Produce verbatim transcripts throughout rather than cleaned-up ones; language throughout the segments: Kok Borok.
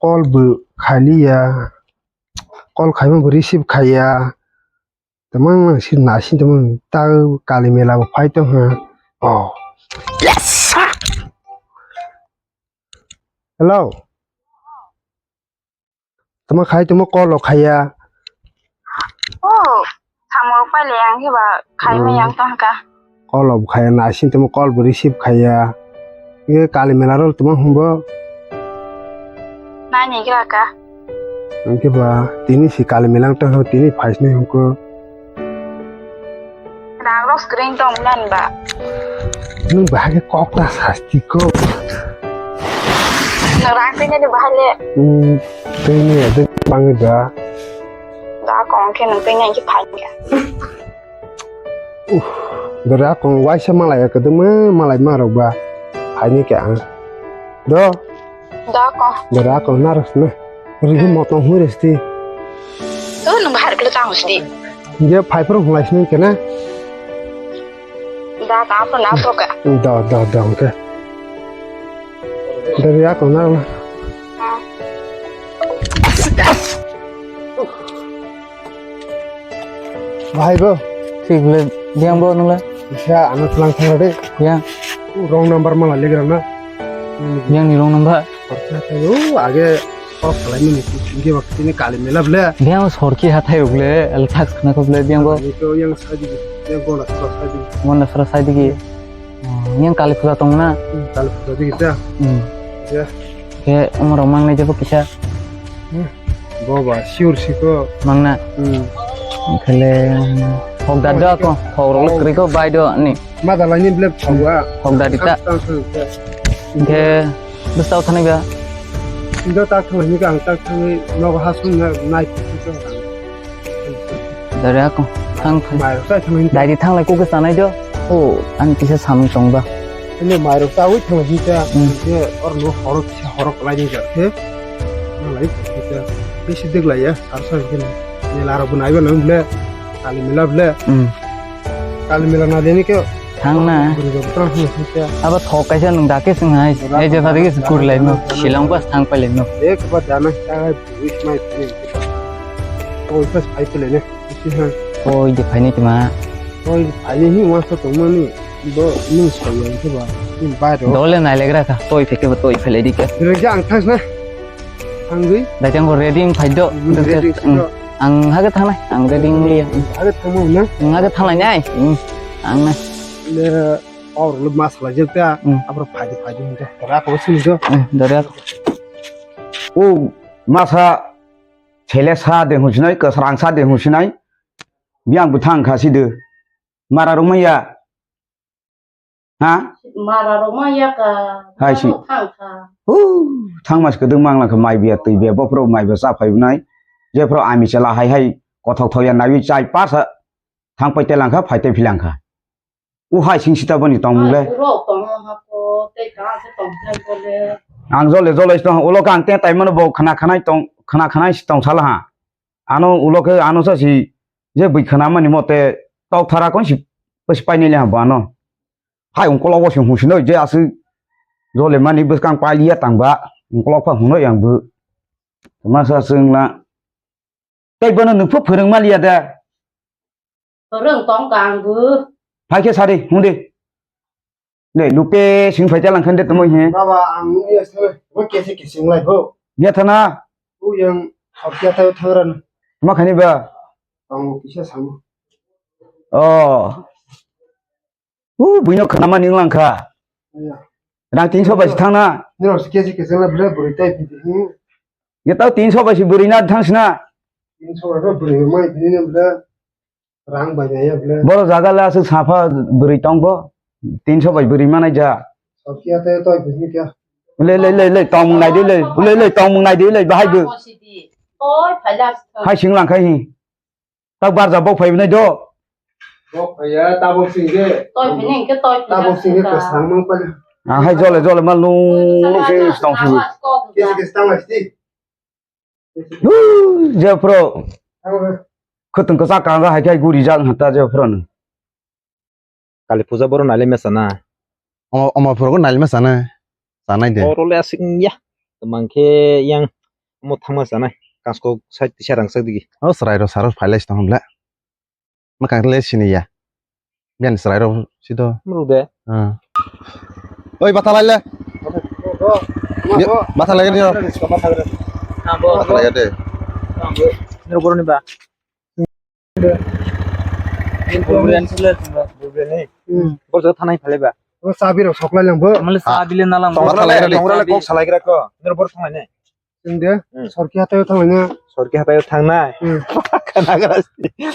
Call bo khaliya, call khaima bo receive khaiya. Tamang nang si nasi tamang ta kali mela bo phai tong ha. Oh. Yes. Hello. Tamo khai tamo call rok khaiya. Oh, samung rok pai le yang hiba khai ma yang tong ka. Call rok khaiya na sin tamo call bo receive khaiya. Ye kali mela rok tamo humbo. Nai ni gra ka. Ang ke ba tini si kali mela tong tini phai sini hungko. Rang rok screen tong lan ba. Nung bahage kok ta sasti ko. Nung rang tini ni bahale. Hmm, tini ada pangi da. Da kong ke nung tini ki phai ya. Uh, da kong waisa malai ka dum malai marok ba. Phai ni ka. Do. Da ko. Da ko narok na. Ri mo tong hu resti. To nung bahar kle tang sdi. Ye phai pro hulai sini kena. Da ka pro na pro ka. Da da da ke. Da ya ko na. Bahai bo. Sik le diang bo nung le. Bisa ano tulang thang de. Ya. Wrong number mala legra na. Yang ni wrong number. Khorsa thaio, age kok khalai mani, hingke ba tini kali mela ble. Biang sorki hathai rok le, el thak khna kop le, biang bo. Ani to yang sadi, yang gola sora sadi. Gola sora sadi ki. Oh, yang kali puja tong na. Hmm, kali puja di kita. Hmm. Ya. Ke umur mang nai jabo kisa. Hmm. Bo ba, sure siko. Mang na. Hmm. Khale, hok da do ko, hok rok le kri ko bai do ni. Ma dalai ni blep thawa. Hok da di ta. Tang tang tang. Hingke bwsao thani ba. Indo tak thang ni ang tak thang ni nogo hasung na nai. Dari ako thang thang. Mai rok sai thang ni. Dari thang lai kok sanai do. O ang kisa samung tong ba. Ini mai rok sai thang ni ta. Hmm. Ye or no horok kisa horok lai ni ja the. Nalai kisa. Bisi dek lai ya. Sar sar kisa. Ni la rok nai ba nang ble. Kali mela ble. Hmm. Kali mela na deni ke. Thang na. Guri guri tang thang thang kya. Abo thok kaisa nung dake sung hai. Ei je phadi ke guri lai no. Silang pas thang pai lai no. Ek ba dana ta hai bui mai pini. Oi pas phai pele ne. Isi ha. Oi de phai ni tma. Oi phai ni hi wa sa tong mani. Bo nung sa yang ke ba. Ni ba do. Dole nai legra ka. Toi pheke ba toi phele di ke. Re jang thas na. Thangwi. Dai jang ready phai do. Hmm, ready phai do. Ang hage thangnai, ang ready wngya. Hage thangma hwnna? Ang hage thanglai nai. Hmm, ang nai. Le, or le mas lai jek ta. Hmm. Abro phai de, phai de hwnta. Ra ko sini do. Hmm, dore. O masa chele sa de hwnsinai, kwsrang sa de hwnsinai. Biang bwthang kha si de. Mara rwmaya. Ha? Mara rok ma ya ka, hai si. Mara rok thang kha. Hu, thang mas kwdwng mangla kha mai biya twi biya, bophro mai ba cha phai nai. Jephro ami chela hai hai kothok thoya naiwi chai parsa thang pai telang kha, phai te philang kha. U hai sing sita boni tong mung le. Hai, urok tong ha ko, tei ka se tong thang ko le. Ang jole jole tong ulo kang te tai mano bo khna khanai tong, khna khanai si tong sala ha. Ano ulo khe ano sa si je bui khna mani mote tok thara kon si, si pai nai le ha bo ano. Hai ungkolok bo se hung sinoi je aswk jole mani bwskang paliya tangba ungkolok pha hunoi ang bo. Masa swngla. Tei bono nwng phu phwrwng maliya de. Phwrwng tong ka ang bo. Phai khe sari hung de. Le lupe sing phai jalang khan de tamo he. Baba ang ya sare. Bo kesi kesi nglai bo. Ya thana. U yang hapya thayo thangra. Ma khani ba. Ang kisa samu. Oh. U buino khanama ning langkha. Rang tinso bai si thangna. Nirok si kesi kesi na bwrwi bwrwi tai pidi. Ye tau tinso bai si bwrwi na thang sina. Tinso bai bwrwi mai pidi na bwrwi. Rang bai ya bwrwi. Boro jaga la aswk sapha bwrwi tongbo. Tinso bai bwrwi manai ja. Sakia te toi pidi kya. Le le le le tong mung nai di le. Le le tong mung nai di le bahai bo. Hai sing langkha hi. Tak barja bok phai nai do. Bok phai ya, tabok sing je. Toi phai nai ke toi phai. Tabok sing je kwsang mang pale. Ah, hai jole jole ma lung lung sing stong sing. Kesi kesi tang asti. Hu, je pro. Khutun ko sa kang ga hai kai guri jang hata je pro. Kali puja boro nailai mesa na. Omo, omo phuru nailai mesa na. Sanai de. Oro le asing ya. Temang khe yang Omo thangma chanai. Kasko side tisa rangchak digi. O chwrai rok saro phailai tong hwnle. Mwkhang le sini ya. Biyan chwrai rok sido. Mru de. Ah. Oi, bata lai le. Bata lai le. Bata lai de. Nero boroni ba. Bor jaga thanai phalai ba. O chabi rok soklai lang bo. Male chabi le nalang. Tongra le, tongra le kok salai gra ko. Nero bor thangnai ne. Chwng de, hmm. Sorki hatai o thangnai na. Sorki hatai o thangnai. Hmm. Khana gra.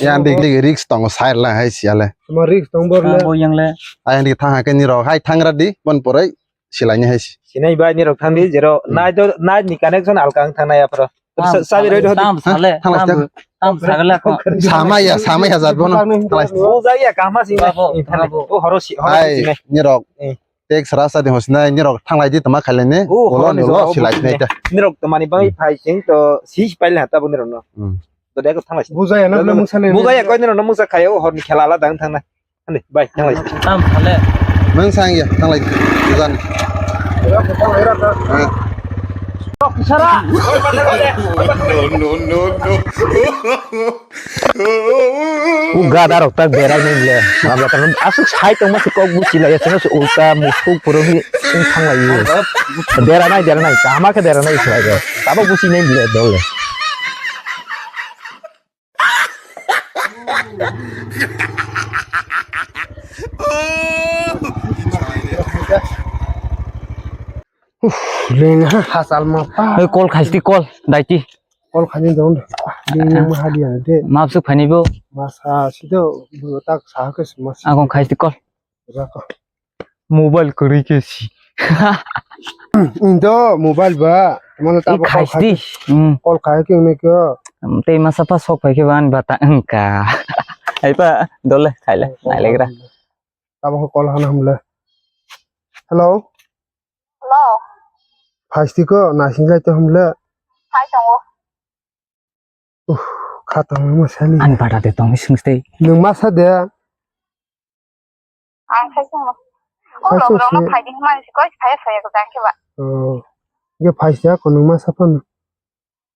Yang dik dik risk tongo sai la hai siale. Tuma risk tong bor le. Bo yang le. Ayang dik thang ha ke nirok hai thangra di bon porai. Silaini hai si. Sinai bai nirok thangdi jero night do, night ni connection alka ang thangnai aphro. Tam sa-, sabi roi do. Tam sale, tam, tam sagala ko. Samaya, samaya jat bono. Thanglai. Bo jaya kahma sinai. Bo, bo. O horo si, horo sinai. Nirok. Eh. Tek sara sa di hosnai, nirok thanglai di tama khailai ne. O horo ni lo silai sinai ta. Nirok tamani bai phai sing to si paile hata bo nirok no. Hmm. To deko thanglai. Bo jaya na mung sale. Bo jaya ko nirok no mung sa khayo hor ni khela ala dang thangna. Ani, bai, thanglai. Tam sale. Nang sang ya, thanglai. Bujan. Sara. No, no, no, no. O gada rok tak berai nai le. Asuk sai tong ma se kok busi lai, asuk ulta musuk puro hi thanglai. Dera nai, dera nai. Tama ke dera nai sai. Tabo busi nai le dol le. Uff, leng ha, ha, salma pa. Oi, call khaisti, call, daiti. Call khani dong. Leng leng ma hadi ane de. Map suk phani bo. Masa, sido, bu tak sah ke semua. Agong khaisti call. Rako. Mobile kwrwi khe si. Indo mobile ba. Mano tabo khaisti. Call khai khe wngwi khe. Tei masa pa sok phai khe ba ani bata wngkha. Hai pa dole khaile nailegra. Tabo khe call hana hamle. Hello. Hello. Phaisti ko naising lai to hamle. Phai tongo. Uff, kha tongma sani. Ani bata de tongwi singstei. Nwng masa de? Ang khai singmo. Khai singsi. Ulo borokno phaidi hwnmani se koi phai phai ko jang khe ba. Oh. Ge phai sia ko nwng masa phano.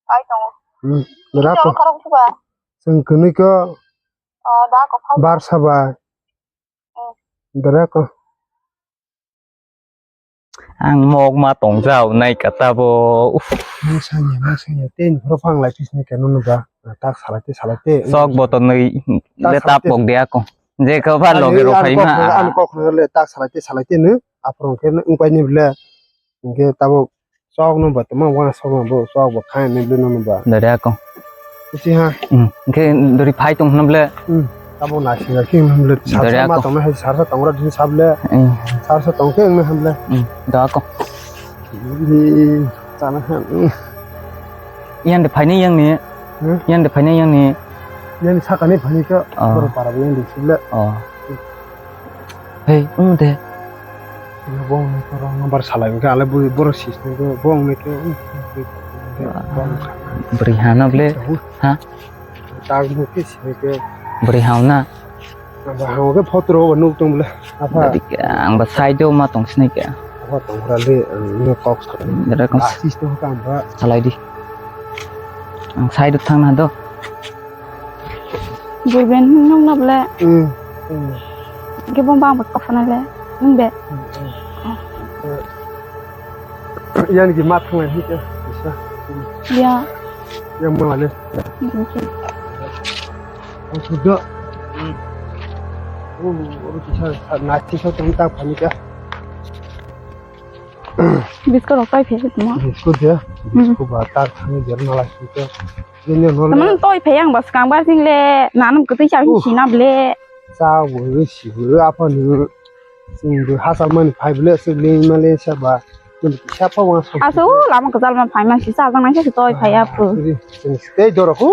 Phai tongo. Hmm. Dara ko. Chwng kwnwi ko. Oh, da ko phai. Barsa bai. Hmm. Dara ko. Ang mok ma tong jao nai kata bo. Uff. Mosanya, mosanya. Tei ni phoro phang lai pis ni keno no ba. Tak salai te, salai te. Sok bo to nui le tap pok dia ko. Je ko ba loge ro phai ma. Ang kok le tak salai te, salai te no. Aphro ke no ungpai ni bile. Ke tabo sok no ba tama wana sok no bo sok bo khai ni bile no ba. Dare ako. Isi ha. Hmm. Ke dori phai tong hna bile. Hmm. Tabo na singa ke hna bile. Dare ako. Sarsa ma tong hai sarsa tong ra din sable. Hmm. Sarsa tong ke hna bile. Hmm. Da ako. Di sana ha. Yang de phai ni yang ni. Hmm? Yang de phai ni yang ni. Yang sakani phai ni ka. Oh. Boro para yang di sable. Oh. Hei, wng de. Bo wng khe wrong number salai, wng khe ale bui borok sis nai khe, bo wng nai khe, wng khe, wng khe, wng khe. Bwrwi hano ble, ha? Tak bo khe sinai khe. Bwrwi hao na? Ang bo hao khe photo rok bo nuk tong ble, apha. Ang bo side o ma tong sinai khe. Apha tong gra le, ang no kok sa. Dara kong. Asis to ka ang ba. Salai di. Ang side o thang na do. Burben nung na ble. Hmm. Hmm. Ge bom bang bak kofana le. Nung be. Hmm, hmm. Yang di mat thang ni ke. Bisa. Ya. Yang mana le? Oke. Oh, sudah. Hmm. Oh, oh, bisa. Nasi so tentang panik ya. Biskot rok tei phai tongma. Biskot ya. Hmm. Biskot ba tak thani jer na lai sito. Jeni no. Tamang toi phai ang ba skang ba sing le nanam kwtwi cha si na ble. Cha bo si bo apa ni. Sing bo ha sa mani phai ble sing le ma le sa ba. Sapa wa so. Aso lama kwtal ma phai ma si sa jang nai sa toi phai ya phu. Sing tei doro ko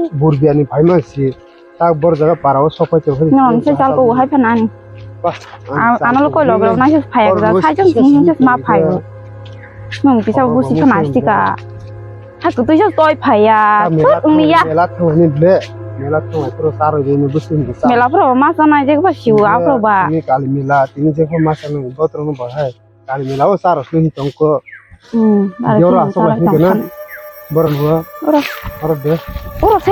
burbiani phai ma si. Tak bor jaga para o sok pai tong. No, se sal ko hai phan ani. Ano lo koi log rok nai phai ga sai jong sing sing ma phai. Nung kisa busi phan asti ka. Ha ko tui toi phai ya. Thut ung ya. Mela thang ni ble. Mela thang pro sar ni busi ni sa. Mela pro ma sa nai je ba siu a pro ba. Ni kali mela tini je ma sa nai botro no ba hai. Kali mela o sar ni tong ko. Hmm. Jora so ba ni na. Borok nugo. Oro. Oro de. Oro se.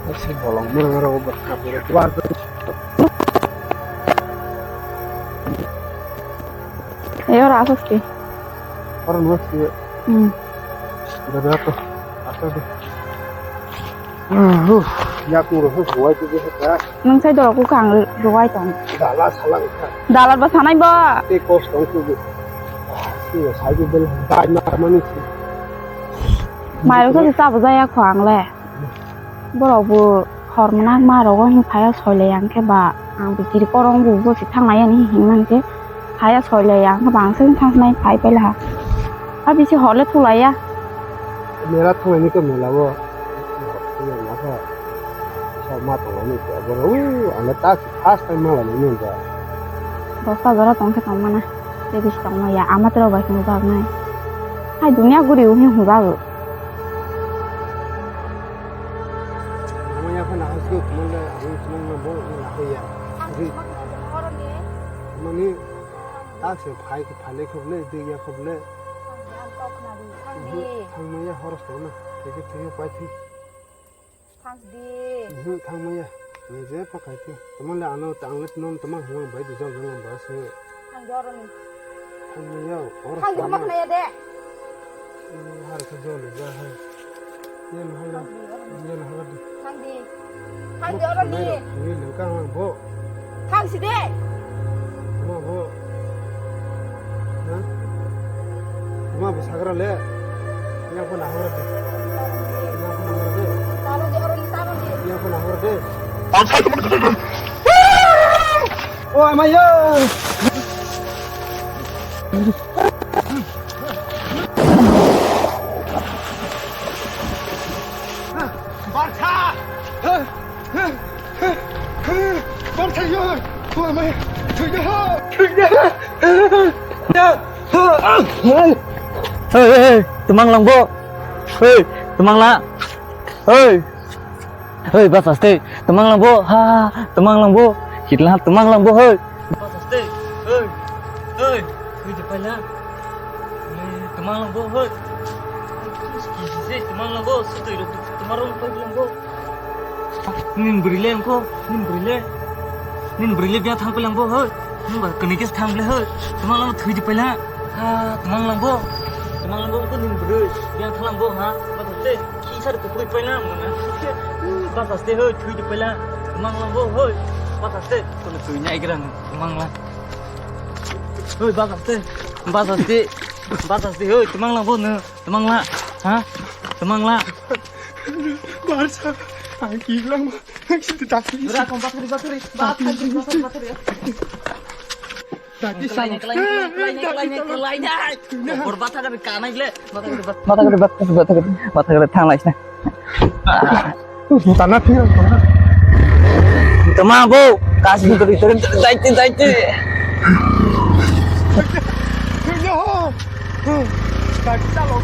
Oro se bolong mura mura obo kapire. War. E oro asos ke. Oro nugo se. Hmm. Oro de to. Asos de. Yakung rok se huwai tubui kha. Nwng sai dorok kha ang rwai tong. Dala salang kha. Dala bo sanai bo. Tei kos tong tubui. Sini sai tubui dai ma mani si. Mairok se chabo jaya kho ang le. Borok bo hor mwnakma rogo hwnwi phaiya soilai ang khe ba ang bo kiri korong bo bo se thanglai ani hwnmani khe. Haya soilai ang khe bangsa wng thang nai phai paila ha. A bisi hor le thulai ya. Mela thanglaini khe mela o. Mela khe. Sa ma tonglaini khe borok. Ui, ang le tak first time ma laini khe. Dosta jora tong khe tong mana. Tei bisi tong ma ya. Ama tero bai tong jak nai. Hai dunia guri uhi hung jak. Mama ya phana hosgo kumanda ang kumanda bol na hoya. Mani. Tak se phai khe phalai khobole, dui ya khobole. Ang kok khna di, thang di. Thangmaya horos tongna, theke theke pai thi. Thang di. Thangmaya, nang je pakai thi. Tamale ano tang let non tamang hang bai di jol jol ba se. Thang di oroni. Thangmaya, horos. Thang di ma khna ya de. Har khe jol ja hai. Yen hala. Yen hala di. Thang di. Thang di oro di. Ni lengkang lang bo. Thang si de. Ma bo. Ha? Ma bo sagra le. Yang ko nahor de. Yang ko nahor de. Taro di oro di taro di. Yang ko nahor de. O amayo. Barsa! Barsa yo! Thwida! Thwida! Hey, hey, hey, twmang langbo. Hey, twmang la. Hey. Hei, bas aste, twmang langbo, ha, ha, twmang langbo, kitla twmang langbo, hei. Bas aste, hei, hei, hei, je paila. Hei, twmang langbo, hei. Hei, twmang langbo, sutwi rok, twmang rok, hei, langbo. Nin bwrwi le, angko, nin bwrwi le. Nin bwrwi le, biya thang pailangbo, hei. Nin ba, kani kis thang le, hei. Twmang langbo, thwi je paila. Ha, twmang langbo. Twmang langbo, angko, nin bwrwi, biya thang langbo, ha. Bas aste. Kisar ko koi paina mona. Bas aste hoi, thui di paila. Twmang langbo hoi. Bas aste. Kono thui nai gira no. Twmang la. Hoi, bas aste. Bas aste. Bas aste hoi, twmang langbo no. Twmang la. Ha? Twmang la. Barsa. Ang ki lang. Kita tak. Bra kom bateri, bateri. Bateri, bateri, bateri. Dati kelai, sama. Kelai, kelai, kelai, kelai, kelai. Bor batha kari kanai le. Batha kari, batha kari, batha kari, batha kari, batha kari, thang lai sina. Tana thang, tana. Tama bo, kas ni kari, kari, daite, daite. Dati chalo.